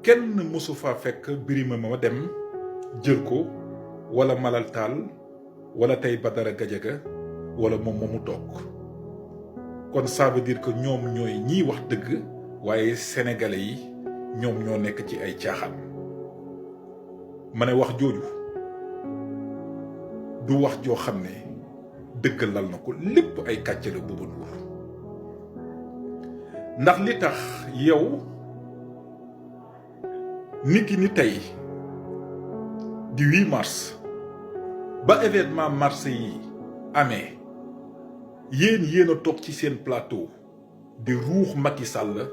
kenn mësu fa fekk Birima ma dem jël ko wala Malal Tall wala tey Badara Gadiaga wala moom moomu toog kon ça veut dire que ñoom ñooy ñiy wax dëgg waaye sénégalais yi ñoom ñoo nekk ci ay caaxaan ma ne wax jooju du wax joo xam ne dëgg lal na ko lépp ay kàcce la Bouba Ndour ndax li tax yow nit ki ni tey di 8 mars ba événement mars yi amee yéen a toog ci seen plateau di ruux Macky Sall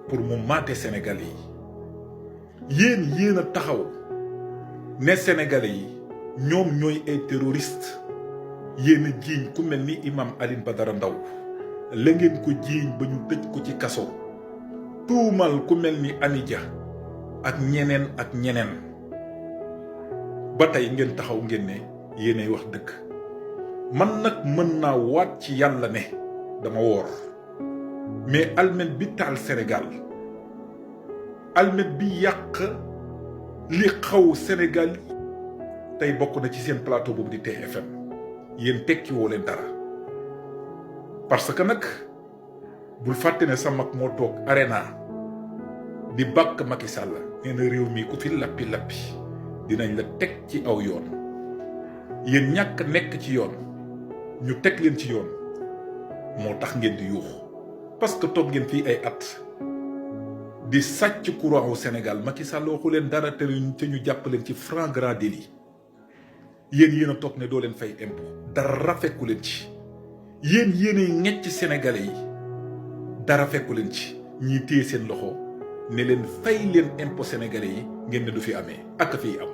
pour mu maate Sénégalais yi yéen a taxaw ne Sénégalais yi ñoom ñooy ay terroriste yéen a jiiñ ku mel ni imam Alioune Badara Ndao la ngeen ko jiiñ ba ñu tëj ko ci kaso tuumal ku mel ni Amy Dia ak ñeneen ba tey ngeen taxaw ngeen ne yéenay wax dëgg man nag mën naa waat ci yàlla ne dama woor mais almet bi taal Sénégal almet bi yàq li xaw Sénégal tey bokk na ci seen plateau boobu di TFM yéen tekki woo leen dara parce que nag bul fàtte ne sa mag moo toog arena di bàkk Macky Sall nee na réew mi ku fi lappi dinañ la teg ci aw yoon yéen ñàkk nekk ci yoon ñu teg leen ci yoon moo tax ngeen di yuux parce que toog ngeen fii ay at di sàcc courant au Sénégal Macky Sall waxu leen dara te ñu jàpp leen ci flagrant délit yéen a toog ne doo leen fay impôt dara fekku leen ci yéenay ñecc Sénégalais yi dara fekku leen ci ñiy téye seen loxo ne leen fay leen impôt Sénégalais yi ngeen ne du fi amee ak fiy am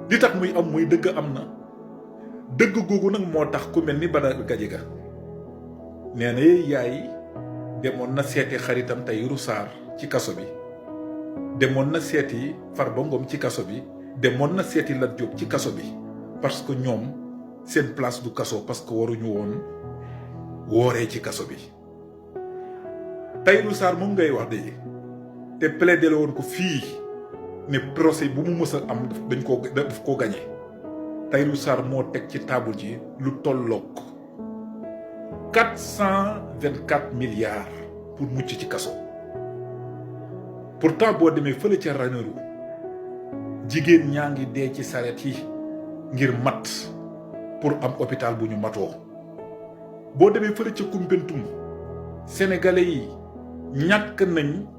li tax muy am mooy dëgg am na dëgg googu nag moo tax ku mel ni Badara Gadiaga nee na yaay demoon na seeti xaritam Tahirou Sarr ci kaso bi demoon na seeti Farba Ngom ci kaso bi demoon na seeti Lat Diop ci kaso bi parce que ñoom seen place du kaso parce que waruñu woon wooree ci kaso bi Tahirou Sarr moom ngay wax de te plaidé la woon ko fii ne procès bu mu mës a am daf koo gañe Tahirou Sarr moo teg ci table ji lu tolloog 424 milliards pour mucc ci kaso pourtant boo demee fële ca Ranérou jigéen ñaa ngi dee ci saret yi ngir mat pour am hôpital bu ñu matoo boo demee fële ca Koumpentoum sénégalais yi ñàkk nañ